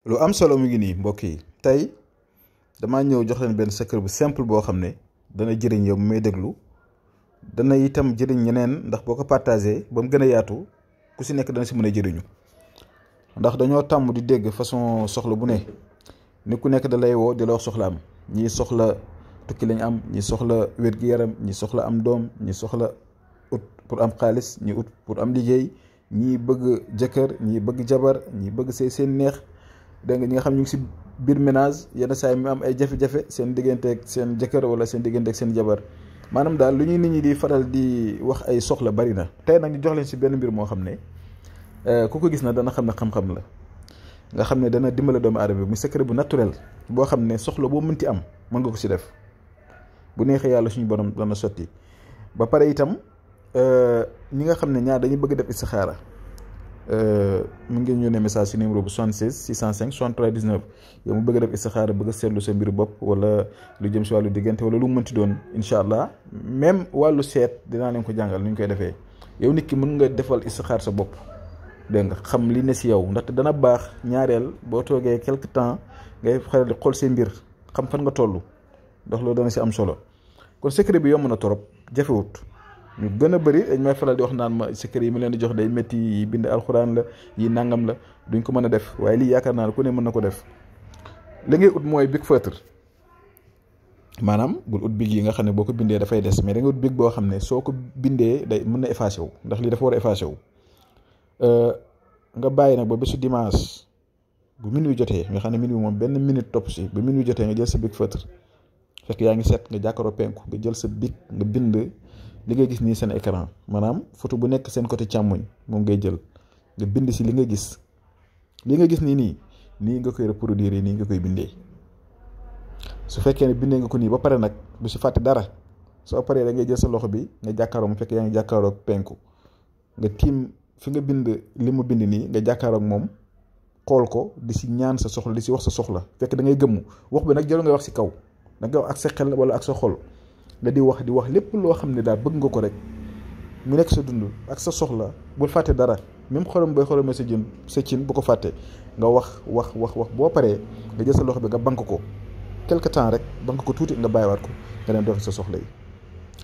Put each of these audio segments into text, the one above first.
lu am solo mu ngi nii mbokk yi tey damaa ñëw jox leen benn secret bu simple boo xam ne dana jëriñ yow may déglu dana itam jëriñ ñeneen ndax boo ko partagé ba mu gën a yaatu ku si nekk dana si mën a jëriñu ndax dañoo tàmm di dégg façon soxla bu ne ni ku nekk da lay woo di la wax soxla am ñii soxla tukki lañ am ñi soxla wér-gi-yaram ñi soxla am doom ñi soxla ut pour am xaalis ñi ut pour am liggéey ñii bëgg jëkkër ñii bëgg jabar ñii bëgg seen neex dégg nga ñi nga xam ñu ngi si biir ménage yenn saa yi mu am ay jafe-jafe seen digganteeg seen jëkkër wala seen digganteeg seen jabar maanaam daal lu ñuy nit ñi di faral di wax ay soxla bari na tey nag ñu jox leen si benn mbir moo xam ne ku ko gis na dana xam ne xam-xam la nga xam ne dana dimbale doomu aadama bi mu secret bu naturel boo xam ne soxla boo mënti am mën nga ko si def bu neexee yàlla suñu borom dana sotti ba pare itam ñi nga xam ne ñaar dañuy bëgg def istixaara mu ngi ñu ne message si numéro bu 76 605 63 19 yow mu bëgg def istixaara bëgg a seetlu sa mbiru bopp wala lu jëm si wàllu diggante wala lu mu mënti doon incha allah même wàllu seet dinaa leen ko jàngal nu ñu koy defee yow nit ki mën nga defal istixaar sa bopp dégg nga xam li ne si yow ndaxte dana baax ñaareel boo toogee quelque temps ngay xelal di xool seen mbir xam fan nga toll ndax loolu dana si am solo kon secret bi yomb na trop jafewut ñu gën a bëri dañ may faral di wax naan ma secret yi mu leen di jox day métti yi bind alxuraan la yi nangam la duñ ko mën a def waaye lii yaakaar naa ne ku ne mën na ko def li ngay ut mooy big feutre maanaam bul ut big yi nga xam ne boo ko bindee dafay des mais da nga ut big boo xam ne soo ko bindee day mën na effacé wu ndax lii dafa war a effacé wu nga bàyyi nag ba bésu dimanche bu minuit jotee nga xam ne minuit moom benn minute topp si ba minuit jotee nga jël sa big feutre fekk yaa ngi set nga jàkkaaroo penku nga jël sa big nga bind li ngay gis nii seen écran maanaam photo bu nekk seen côté càmmoñ moom ngay jël nga bind si li nga gis nii nga koy reproduire nii nga koy bindee su fekkee ne bindee nga ko nii ba pare nag bu si fàtte dara soo paree da ngay jël sa loxo bi nga jàkkaaroo mu fekk yaa ngi jàkkaaroo penku nga tiim fi nga bind li mu bind nii nga jàkkaaroo ak moom xool ko di si ñaan sa soxla di si wax sa soxla fekk da ngay gëmmu wax bi nag jarul ngay wax si kaw da nga wax ak sa xel wala ak sa xol nga di wax lépp loo xam ne daal bëgg nga ko rek mu nekk sa dund ak sa soxla bul fàtte dara même xolam booy xolomee sa cin bu ko fàtte nga wax boo paree nga jël sa loxo bi nga bank ko quelque temps rek bank ko tuuti nga bàyyiwaat ko nga dem doxi sa soxla yi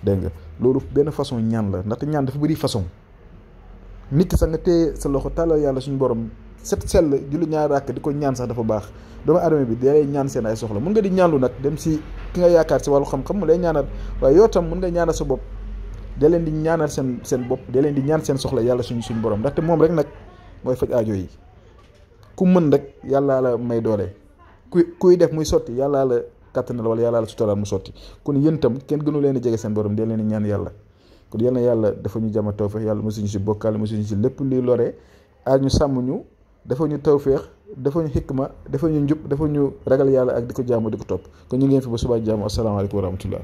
dégg nga loolu benn façon ñaan la ndaxte ñaan dafa bëri façon nit ki sax nga téye sa loxo tàllal yàlla suñu borom set sell julli ñaar ràkk di ko ñaan sax dafa baax doomu aadama bi da lay ñaan seen ay soxla mun nga di ñaanlu nag dem si ki nga yaakaar si wàllu xam-xam mu lay ñaanal waaye yow tam mun nga ñaanal sa bopp da leen di ñaanal seen bopp da leen di ñaan seen soxla yàlla suñu borom ndaxte moom rek nag mooy faj aajo yi ku mën rek yàllaa la may doole kuy def muy sotti yàllaa la kàttanal wala yàllaa la suturaal mu sotti kon yéen itam kenn gënu leen di jege seen borom da leen di ñaan yàlla kon yal na yàlla dafa ñu jàmm tawfeex yàlla mosuñu si bokkaale mosuñu si lépp luy lore aar ñu sàmm ñu dafa ñu tawfeex dafa ñu xikma dafa ñu njub dafa ñu ragal yàlla ak di ko jaamu di ko topp kon ñu ngeen fi ba subaa jaamu asalaamaaleykum wa rahmatullah